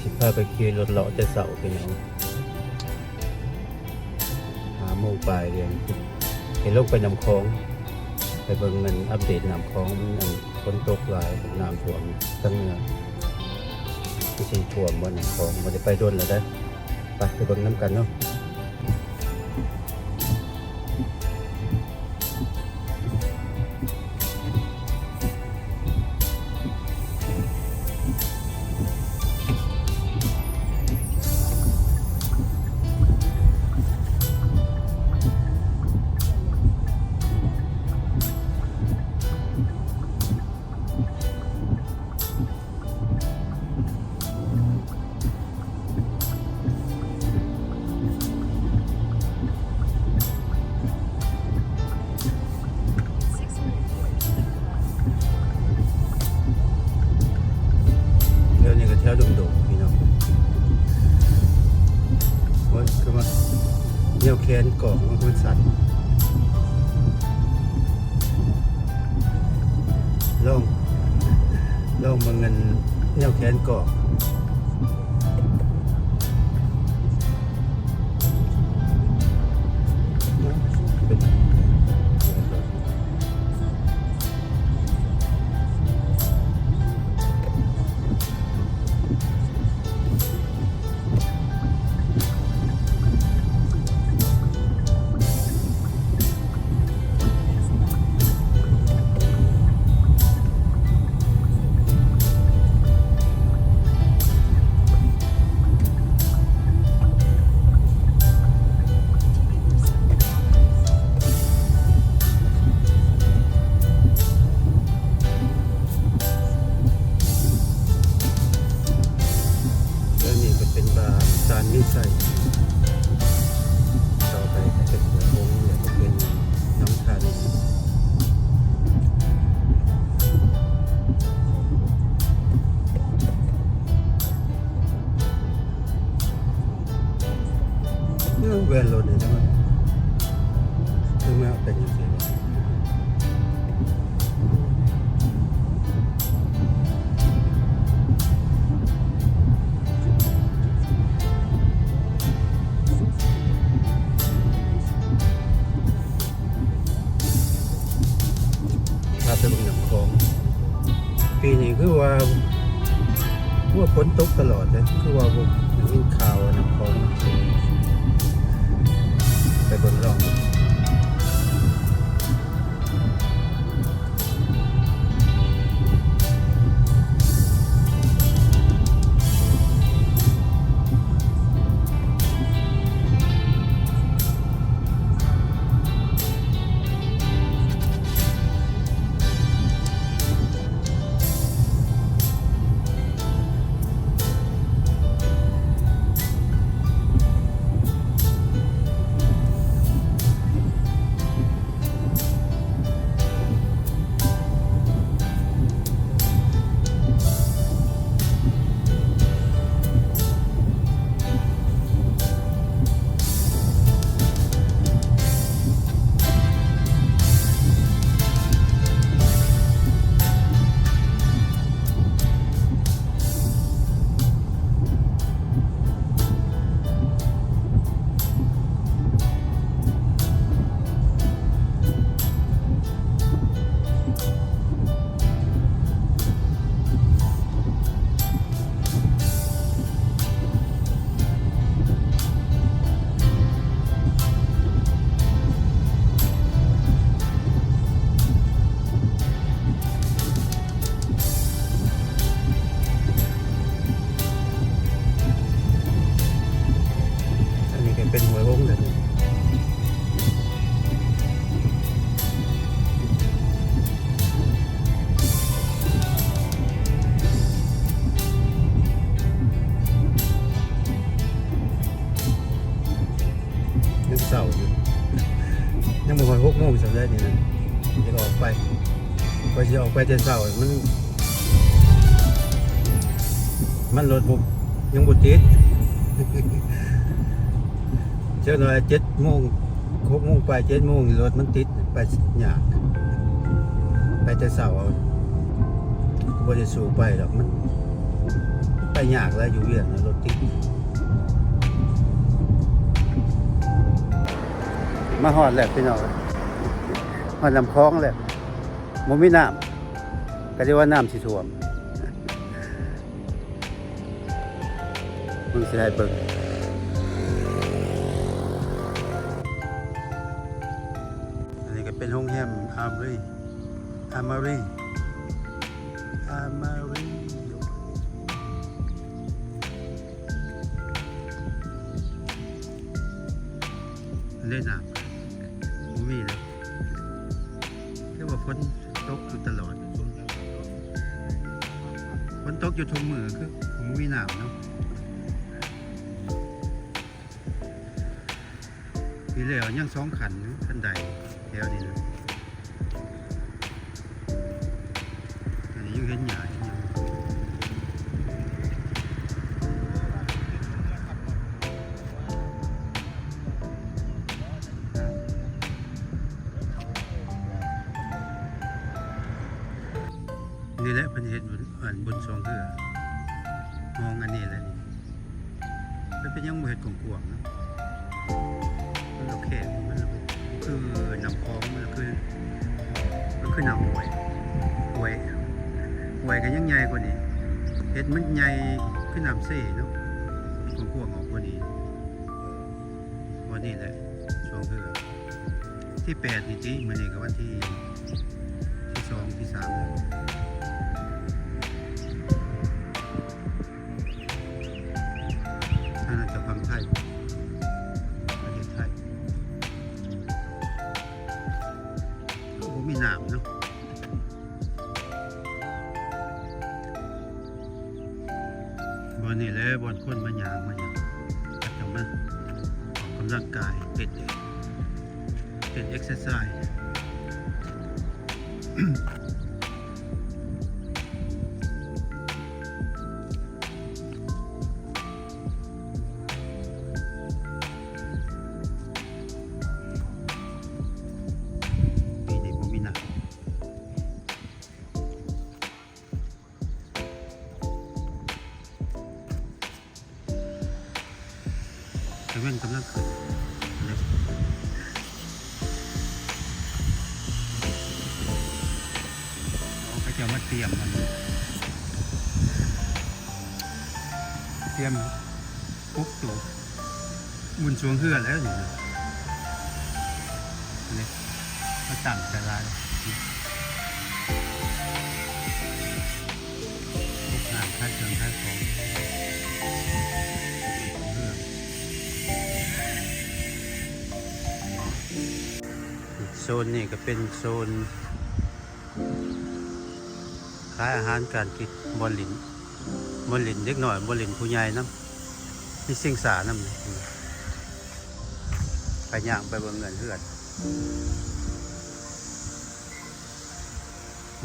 ຊິພາໄປຂີ່ລົດເລາະແຕ່ເຊົ້າ ພີ່ນ້ອງ ຫ້າໂມງປາຍເດ ເຫັນລົງໄປນ້ຳຂອງ ໄປເບິ່ງນັ້ນ ອັບເດດນ້ຳຂອງ ມັນອັນຝົນຕົກຫຼາຍ ນ້ຳຖ້ວມທາງເໜືອ ມັນຊິຖ້ວມບໍ່ນ້ຳຂອງ ບໍ່ໄດ້ໄປດົນແລ້ວເດ້. ໄປ ໄປເບິ່ງນຳກັນເນາະ. ແຖວນີ້ກໍແຖວດົງໆ ພີ່ນ້ອງ ໂອ້ຍ ຄືວ່າແນວແຂນກອງມັນຄືສັ່ນ. ລອງ ລອງເບິ່ງອັນແນວແຂນກອງ. ແລ້ວນີ້ກໍເປັນບ້ານຊານມີໄຊ ຕໍ່ໄປກໍເປັນຫົວຫົງ ແລ້ວກໍເປັນໜອງທານ. ເອີ ແວ່ນລົດນີ້ ຄືມາເປັນຈັ່ງຊີ້ວະ? ພາໄປເບິ່ງນ້ຳຂອງ ປີນີ້ຄືວ່າ ຄືວ່າຝົນຕົກຕະຫຼອດເດ້ ຄືວ່າບໍ່ໄດ້ຍິນຂ່າວວ່ານ້ຳຂອງ ໄປເບິ່ງລອງ. ອັນນີ້ກໍເປັນຫ້ວຍຫົງເດ້. ຍັງເຊົ້າຢູ່ ຍັງບໍ່ຮອດຫົກໂມງສ່ຳໃດນີ້ນະ ຢາກອອກໄປ ຂ້ອຍຊິອອກໄປແຕ່ເຊົ້າ ມັນ ມັນລົດບໍ່ ຍັງບໍ່ຕິດ ຈັກໜ້ອຍເຈັດໂມງ ຫົກໂມງປາຍ ເຈັດໂມງ ລົດມັນຕິດ ໄປຍາກ ໄປແຕ່ເຊົ້າເອົາ ບໍ່ໄດ້ສູ້ໄປດອກ ມັນ ໄປຍາກແລ້ວ ຢູ່ວຽງນະ ລົດຕິດ. ມາຮອດແລ້ວພີ່ນ້ອງ ຮອດນ້ຳຂອງແລ້ວ. ບໍ່ມີນ້ຳ ກໍໄດ້ວ່ານ້ຳຊິຖ້ວມ. ເບິ່ງ ຊິໃຫ້ເບິ່ງ. ອັນນີ້ກໍເປັນໂຮງແຮມອາມຣີ ອາມາຣີ ອາມາຣີ ເລີຍນ້ຳບໍ່ມີເລີຍ. ຄືວ່າຝົນຕົກຢູ່ຕະຫຼອດ ຝົນຕົກຢູ່ທຸກມື້ ຄືບໍ່ມີນ້ຳເນາະ. ປີແລ້ວຍັງສອງຂັ້ນຢູ່ ຂັ້ນໄດແຖວນີ້ນະ. ອັນນີ້ຍັງເຫັນຫຍ້າເຫັນຫຍັງ. ນີ້ແຫຼະເພິ່ນເຮັດບຸນ ອັນບຸນຊ່ວງເຮືອ ມອງອັນນີ້ແຫຼະ. ມັນເປັນຫຍັງບໍ່ເຮັດກວ້າງໆນະ? ມັນລະແຄບ ມັນລະຄືນ້ຳຂອງ ມັນລະຄື ມັນຄືນ້ຳຫ້ວຍ ຫ້ວຍ ຫ້ວຍກໍຍັງໃຫຍ່ກວ່ານີ້. ເຮັດມັນໃຫຍ່ຄືນ້ຳເຊເນາະ ກວ້າງໆອອກກວ່ານີ້. ວັນນີ້ແຫຼະຊ່ວງເຮືອ ທີແປດນີ້ຕິ ມື້ນີ້ກໍວັນທີ ທີສອງ ທີສາມແລ້ວ. ທາງນັ້ນກໍຝັ່ງໄທ ປະເທດໄທ. ໂອ້ ບໍ່ມີນ້ຳເນາະ. ບ່ອນນີ້ແຫຼະ ບ່ອນຄົນມາຍ່າງມາຫຍັງ ເຂົາເຈົ້າມາອອກກຳລັງກາຍ ເຕັ້ນ ເຕັ້ນເອັກເຊີໄຊ. ປີນີ້ບໍ່ມີນ້ຳ. ຕາເວັນກຳລັງຂຶ້ນເດ້. ເຂົາເຈົ້າມາຕຽມອັນ ຕຽມປຸກໂຕ ບຸນຊ່ວງເຮືອແລ້ວນີ້ນະ. ນີ້ ມາຕັ້ງໃສ່ຫຼາຍ ນີ້ ພວກຮ້ານຂາຍເຄື່ອງຂາຍຂອງ. ໂຊນນີ້ກໍເປັນໂຊນ ຂາຍອາຫານການກິນ ບ່ອນຫຼິ້ນ ບ່ອນຫຼິ້ນເດັກນ້ອຍ ບ່ອນຫຼິ້ນຜູ້ໃຫຍ່ນຳ ມີຊິງຊ້ານຳ. ໄປຍ່າງໄປເບິ່ງເຮືອນ ເຮືອນ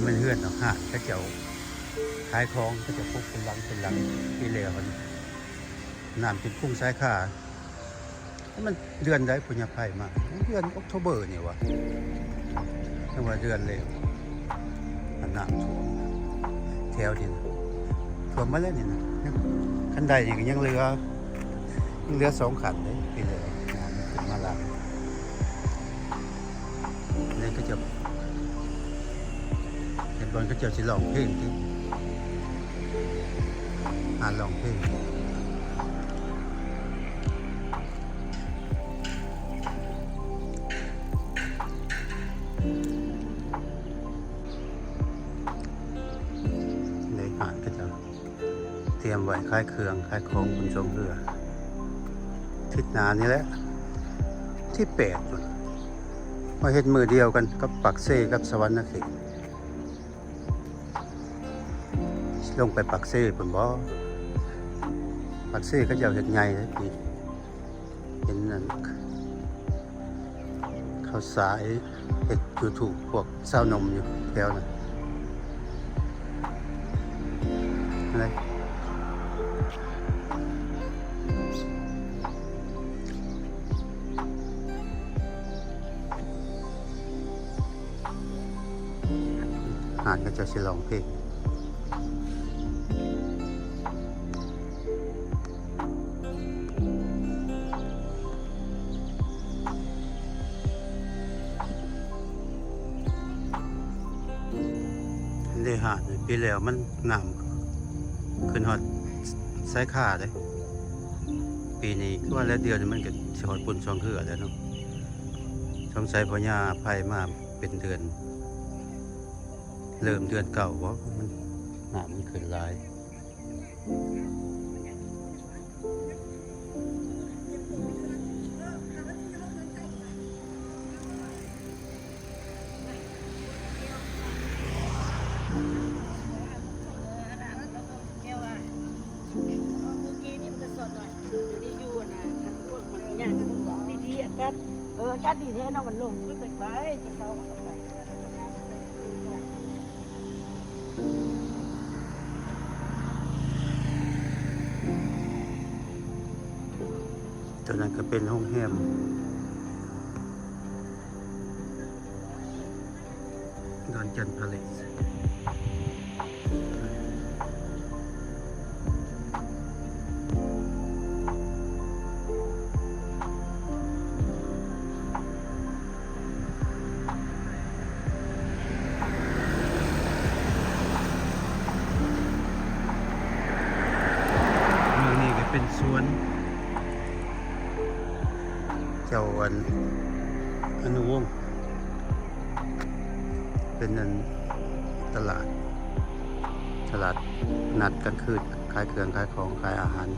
ແມ່ນເຮືອນດອກ ຮ້ານເຂົາເຈົ້າຂາຍຂອງ ເຂົາເຈົ້າປຸກເປັນຫຼັງເປັນຫຼັງ. ປີແລ້ວຫັ້ນ ນ້ຳຈົນຄຸງສາຍຄາ. ມັນເດືອນໃດ ພະຍາໄພມາ? ເດືອນອົກໂທເບີນີ້ຫວາ ຫຼືວ່າເດືອນແລ້ວ ອັນນ້ຳຖ້ວມແຖວນີ້ນະ ຖ້ວມໝົດແລ້ວນີ້ນະ. ຄັນໄດນີ້ກໍຍັງເຫຼືອ ຍັງເຫຼືອສອງຄັນເດ້ ປີແລ້ວນ້ຳມັນຂຶ້ນມາຫຼາຍ. ນີ້ເຂົາເຈົ້າ ເຮັດບ່ອນເຂົາເຈົ້າຊິຮ້ອງເພງຕິ ຮ້ານຮ້ອງເພງ. ໃນຮ້ານເຂົາເຈົ້າຕຽມໄວ້ຂາຍເຄື່ອງຂາຍຂອງບຸນຊ່ວງເຮືອ. ທິດໜ້ານີ້ແຫຼະ ທີແປດພຸ້ນ ມາເຮັດມື້ດຽວກັນກັບປາກເຊກັບສະຫວັນນະເຂດ. ລົງໄປປາກເຊພຸ້ນບໍ? ປາກເຊເຂົາເຈົ້າເຮັດໃຫຍ່ເດ້ ເຫັນນັ້ນ ເຂົາສາຍເຮັດຢູທູບພວກຊາວໜຸ່ມຢູ່ແຖວນັ້ນ. ຮ້ານເຂົາເຈົ້າຊິຮ້ອງເພງ. ປີແລ້ວມັນນ້ຳຂຶ້ນຮອດຊາຍຄາເດ້. ປີນີ້ຄືວ່າແລ້ວ ດຽວນີ້ມັນກໍຊິຮອດປຸ້ນຊ່ອງເຮືອແລ້ວເນາະ. ສົງໄສພະຍາໄພມາເປັນເດືອນ ເລີ່ມເດືອນເກົ້າບໍ ມັນ ນ້ຳມັນຂຶ້ນຫຼາຍ. ຕົວນັ້ນກໍເປັນໂຮງແຮມ ດອນຈັນພາເລສ. ເບື້ອງນີ້ກໍເປັນສວນເຈົ້າ ອັນ ອະນຸວົງ ເປັນ ອັນ ຕະຫຼາດ ຕະຫຼາດນັດກາງຄືນ ຂາຍເຄື່ອງຂາຍຂອງ ຂາຍອາຫານ.